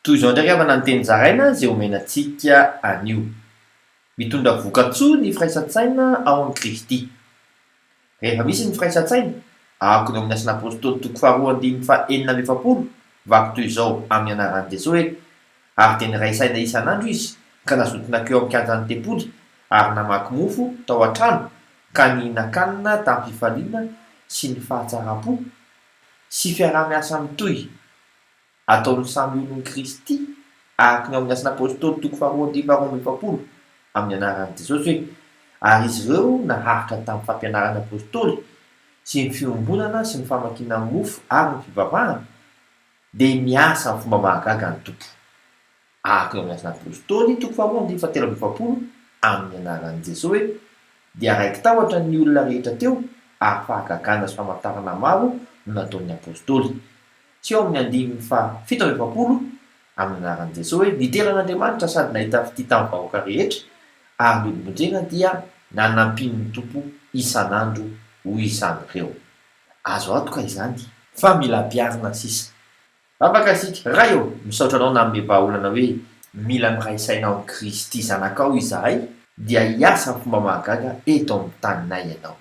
Toy izao indray ry havana ny teny zaraina izay omena antsika anio. Mitondra vokatsoa ny firaisan-tsaina ao amin'i Kristy. Rehefa misy ny firaisan-tsaina, araka ny ao amin'ny Asan'ny Apostoly toko faharoa andininy faha 46, vaky toy izao amin'ny anaran'i Jesoa hoe, Ary dia niray saina isan'andro izy ka nazoto nankeo amin'ny kianjan'ny tempoly ary namaky mofo tao an-trano ka nihinan-kanina tamin'ny fifaliana sy ny fahatsaram-po sy fiaraha-miasa mitohy ataon'ny samy olon'i Kristy araka ny ao amin'ny Asan'ny Apostoly toko faharoa andininy faharoa 42 amin'ny anaran'i Jesosy hoe, Ary izy ireo naharitra tamin'ny fampianaran'ny Apostoly sy ny fiombonana sy ny famakiana ny mofo ary ny fivavahana, dia miasa amin'ny fomba mahagaga ny Tompo. Araka ny ao amin'ny Asan'ny Apostoly toko faharoa andininy fahatelo amby 40 amin'ny anaran'i Jesosy hoe, Dia raiki-tahotra ny olona rehetra teo ary fahagagana sy famantarana maro no nataon'ny Apostoly. Tsy eo amin'ny andininy faha 47, amin'ny anaran'i Jesoa hoe, Nitera an'Andriamanitra sady nahita fitia tamin'ny vahoaka rehetra, ary ny olom-bonjena dia nanampian'ny Tompo isan'andro ho isan'ireo. Azo antoka izany fa mila ampiharina sisa. Vavaka isika, Ray ô, misaotra Anao nanome vahaolana hoe mila miray saina ao amin'i Kristy Zanakao izahay dia hiasa amin'ny fomba mahagaga eto amin'ny taninay Ianao.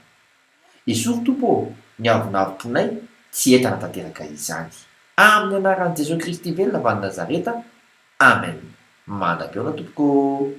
Esory Tompo ô ny avonavom-ponay tsy entana tanteraka izany. Amin'ny anaran'i Jesoa Kristy velona avy any Nazareta, Amen. Mandra-pihaona tompoko ô.